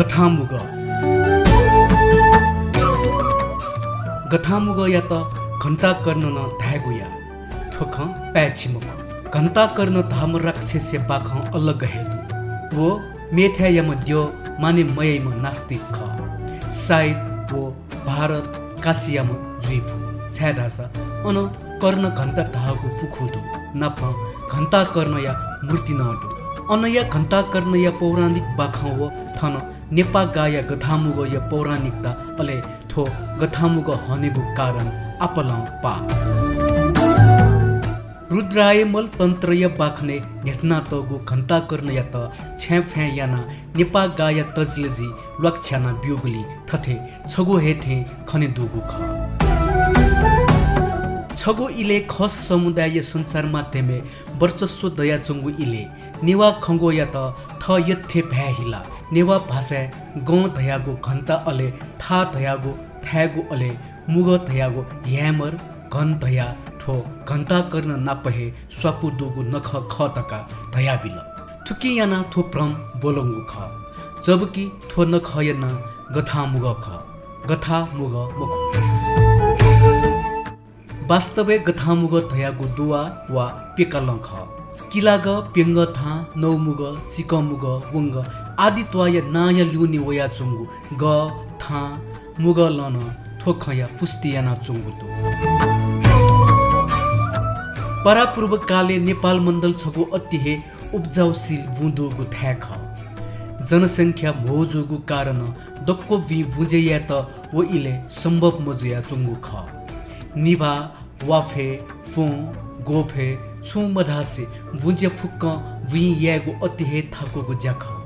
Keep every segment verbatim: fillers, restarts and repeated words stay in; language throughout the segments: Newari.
गथांमुगः। गथांमुगःयात घण्टाकर्ण नं धायेगु या। थ्व खँ पाय्छि मखु। घण्टाकर्ण धाःम्ह राक्षसया बाखं अलग हे दु। व मेथाय्‌याम्ह द्यः माने मयाइम्ह नास्तिक खः। सायद व भारत काशीयाम्ह जुइ फु, छाय्‌धाःसा अन कर्ण घण्टा धाःगु पुखू दु, नापं घण्टाकर्णया मूर्ति नं दु। अनया घण्टाकर्णया पौराणिक बाखं व थन नेपाःगाःया गथांमुगःया पौराणिकता, अले थ्व गथांमुगः हनेगु कारण आपालं पाः। रुद्रायमल तन्त्रया बाखनय् न्ह्यथनातःगु घण्टाकर्णयात छ्याँफाँय् यानाः नेपाःगाःया तजिलजि ल्वाकछ्याना ब्यूगुलिं थथे छगू हे थें खने दुगु खः। छगू इलय् खस समुदायया सञ्चार माध्यमय् वर्चस्व दयाच्वंगु इलय् नेवाः खँग्वःयात थः यःथें भाय् हिलाः नेवाः भाषाय् गं धयागु घण्टा, अले थाः धयागु थाय्‌गु, अले मुगः धयागु ह्यामर, गन धयाः थ्व घण्टाकर्ण नाप हे स्वापू दुगु नखः खः धकाः धयाबिल। थुकिं यानाः थ्व भ्रम ब्वलंगु खः। जबकि थ्व नखःया नां गथांमुगः खः, गथांमुगः मखु। वास्तवय् गथांमुगः धयागु दुवा वा प्यकालं खः। किलागः, प्यंगः थां, नौमुगः, चिकंमुगः, वंगः आदि त्वाःया नांया ल्यूने वयाच्वंगु गः, थां, मुगलं नं थ्व खँया पुष्टि यानाच्वंगु दु। परापूर्व कालय् नेपाल मण्डल छगू अति हे उब्जाउशील बुँ दुगु थाय् खः। जनसंख्या म्हो जूगु कारणं दक्व बुँइ बुँज्या यायेत व इलय् सम्भव मजुयाच्वंगु खः। निभाः, वाफय्, प्वँ, ग्वःफय् छुं मधासे बुँज्या फुक्कं बुँइ यायेगु अति हे थाकुगु ज्या खः।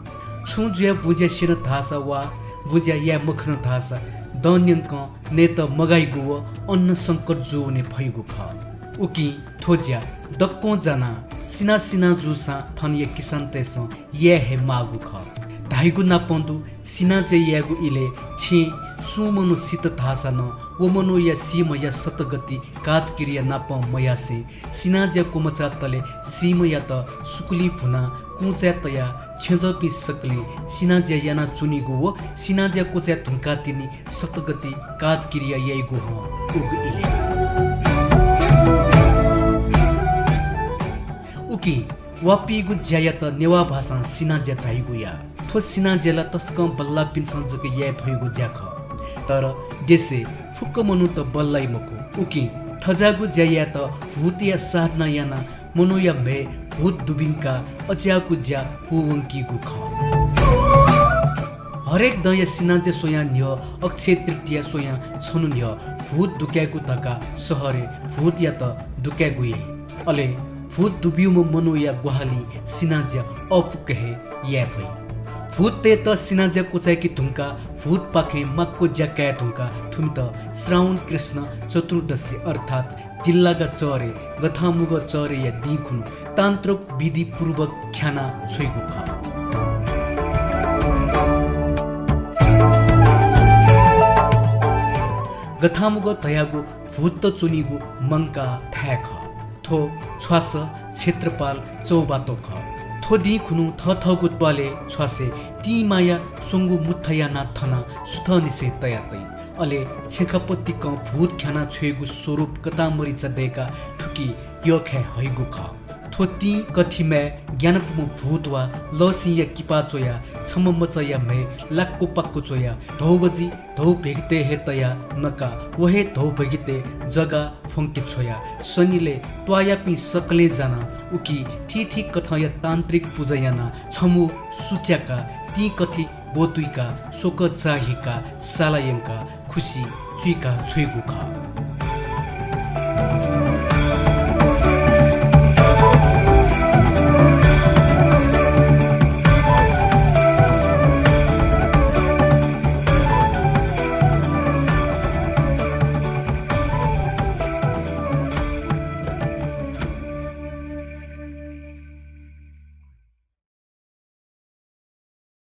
छुं जुयाः बुँज्या स्यन धाःसा वा बुँज्या याये मखन धाःसा दँ न्यंकं नयेत मगाइगु व अन्न संकट जूवने फइगु खः। उकिं थ्व ज्या दक्वं जानाः सिना सिना जूसां थनया किसानतय्‌सं याये हे माःगु खः। धाइगु नापं दु, सिनाज्या यायेगु इलय् छेँय् सुं मनू सित धाःसा नं व मनूया सीम्हया सतगति काजकिरिया नापं मयासें सिनाज्या क्वमचातले सीम्हयात सुकुली भुनाः कुँचाय् तयाः छेँजःपिं सकलें सिनाज्या यानाच्वनीगु व सिनाज्या क्वचाय् धुंकाः तिनि सतगति काजकिरिया याइगु हं उगु इलय्। उकिं वा पीगु ज्यायात नेवाः भाषां सिनाज्या धाइगु या। थ्व सिनाज्या ला तसकं बल्लाःपिन्सं जक याये फइगु ज्या खः। तर देशय् फुक्क मनूत बल्लाइ मखु। उकिं थज्याःगु ज्या यायेत भूतया साधना यानाः मनूया म्हय् भूत दुबिंकाः अज्याःगु ज्या पूवंकीगु खः। हरेक दँया सिनाज्या स्वयां न्ह्यः अक्षय तृतीया स्वयां छन्हु न्ह्यः भूत दुकायेगु धकाः शहरय् भूतयात दुकायेगु याइ। अले भूत दुब्यूम्ह मनूया ग्वाहालिं सिनाज्या अःपुक हे याये फइ। भूततय्‌त सिनाज्या क्वचाय्‌के धुंकाः भूतपाखें माक्व ज्या काये धुंकाः थुमित श्रावण कृष्ण चतुर्दशी अर्थात् दिल्लागा चःह्रे गथांमुगः चःह्रेया दिं खुन्हु तान्त्रिक विधिपूर्वक ख्याना छ्वइगु खः। गथांमुगः धयागु भूतत च्वनीगु मंकाः थाय् खः। थ्व छ्वासः क्षेत्रपाल चौबातो खः। थ्व दिं खुन्हु थःथःगु त्वालय् छ्वासय् तिंमाया स्वंगू मुठा यानाः थनाः सुथंनिसें तया तइ। अले छेँखापतिकं भूत ख्याना छ्वयेगु स्वरूप कतांमरिचा दय्‌काः थुकी यःखाये हइगु खः। थ्व तिं कथिमाय् ग्यानापुम्ह भूत वा लःसिंया किपा च्वयाः छम्ह मचाया म्हय् लाक्व पाक्व च्वयाः धौ बजि धौ भेगितय् हे तयाः नकाः व हे धौ भेगितय् जगाः फ्वंके छ्वयाः सनिलय् त्वाःयापिं सकलें जानाः उकी थीथी कथंया तान्त्रिक पुजा यानाः छम्ह सुच्याकाः तिं कथि ब्वतुइकाः स्वकः चाःहिकाः साला यंकाः खुसि चुइका छ्वइगु खः।